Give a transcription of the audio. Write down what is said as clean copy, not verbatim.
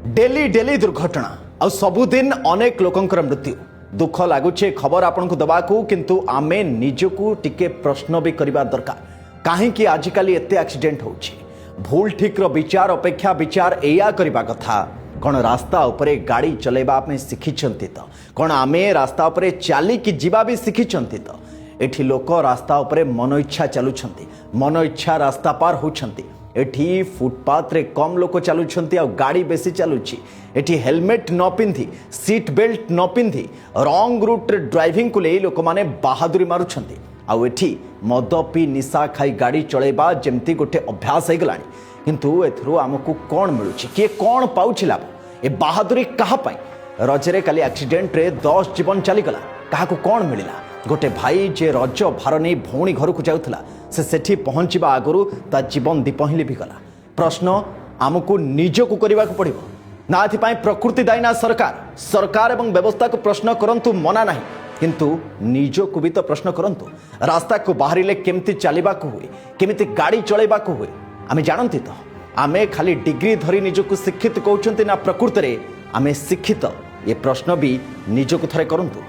Daily daily ଦୁର୍ଘଟଣା ଆଉ ସବୁଦିନ ଅନେକ ଲୋକଙ୍କର ମୃତ୍ୟୁ। ଦୁଃଖ ଲାଗୁଛି ଏ ଖବର ଆପଣଙ୍କୁ ଦେବାକୁ, କିନ୍ତୁ ଆମେ ନିଜକୁ ଟିକେ ପ୍ରଶ୍ନ ବି କରିବା ଦରକାର, କାହିଁକି ଆଜିକାଲି ଏତେ ଆକ୍ସିଡେଣ୍ଟ ହେଉଛି? ଭୁଲ ଠିକ୍ର ବିଚାର ଅପେକ୍ଷା ବିଚାର ଏଇଆ କରିବା କଥା, କ'ଣ ରାସ୍ତା ଉପରେ ଗାଡ଼ି ଚଲାଇବା ଆମେ ଶିଖିଛନ୍ତି ତ? କ'ଣ ଆମେ ରାସ୍ତା ଉପରେ ଚାଲିକି ଯିବା ବି ଶିଖିଛନ୍ତି ତ? ଏଠି ଲୋକ ରାସ୍ତା ଉପରେ ମନ ଇଚ୍ଛା ଚାଲୁଛନ୍ତି, ମନ ଇଚ୍ଛା ରାସ୍ତା ପାର ହେଉଛନ୍ତି। ଏଠି ଫୁଟପାଥରେ କମ୍ ଲୋକ ଚାଲୁଛନ୍ତି ଆଉ ଗାଡ଼ି ବେଶୀ ଚାଲୁଛି। ଏଠି ହେଲମେଟ୍ ନ ପିନ୍ଧି, ସିଟ୍ ବେଲ୍ଟ ନ ପିନ୍ଧି ରଙ୍ଗ ରୁଟ୍ରେ ଡ୍ରାଇଭିଂକୁ ନେଇ ଲୋକମାନେ ବାହାଦୁରୀ ମାରୁଛନ୍ତି। ଆଉ ଏଠି ମଦ ପିଇ, ନିଶା ଖାଇ ଗାଡ଼ି ଚଳାଇବା ଯେମିତି ଗୋଟେ ଅଭ୍ୟାସ ହେଇଗଲାଣି। କିନ୍ତୁ ଏଥିରୁ ଆମକୁ କ'ଣ ମିଳୁଛି? କିଏ କ'ଣ ପାଉଛି ଲାଭ? ଏ ବାହାଦୁରୀ କାହା ପାଇଁ? ରଜରେ କାଲି ଆକ୍ସିଡେଣ୍ଟରେ 10 ଜୀବନ ଚାଲିଗଲା। କାହାକୁ କ'ଣ ମିଳିଲା? ଗୋଟେ ଭାଇ ଯିଏ ରଜ ଭାର ନେଇ ଭଉଣୀ ଘରକୁ ଯାଉଥିଲା, ସେ ସେଠି ପହଞ୍ଚିବା ଆଗରୁ ତା ଜୀବନ ଦୀପ ହିଁ ଲିଭିଗଲା। ପ୍ରଶ୍ନ ଆମକୁ ନିଜକୁ କରିବାକୁ ପଡ଼ିବ ନା ଏଥିପାଇଁ ପ୍ରକୃତି ଦାୟୀ ନା ସରକାର? ସରକାର ଏବଂ ବ୍ୟବସ୍ଥାକୁ ପ୍ରଶ୍ନ କରନ୍ତୁ, ମନା ନାହିଁ, କିନ୍ତୁ ନିଜକୁ ବି ତ ପ୍ରଶ୍ନ କରନ୍ତୁ। ରାସ୍ତାକୁ ବାହାରିଲେ କେମିତି ଚାଲିବାକୁ ହୁଏ, କେମିତି ଗାଡ଼ି ଚଳାଇବାକୁ ହୁଏ, ଆମେ ଜାଣନ୍ତି ତ? ଆମେ ଖାଲି ଡିଗ୍ରୀ ଧରି ନିଜକୁ ଶିକ୍ଷିତ କହୁଛନ୍ତି ନା ପ୍ରକୃତରେ ଆମେ ଶିକ୍ଷିତ? ଏ ପ୍ରଶ୍ନ ବି ନିଜକୁ ଥରେ କରନ୍ତୁ।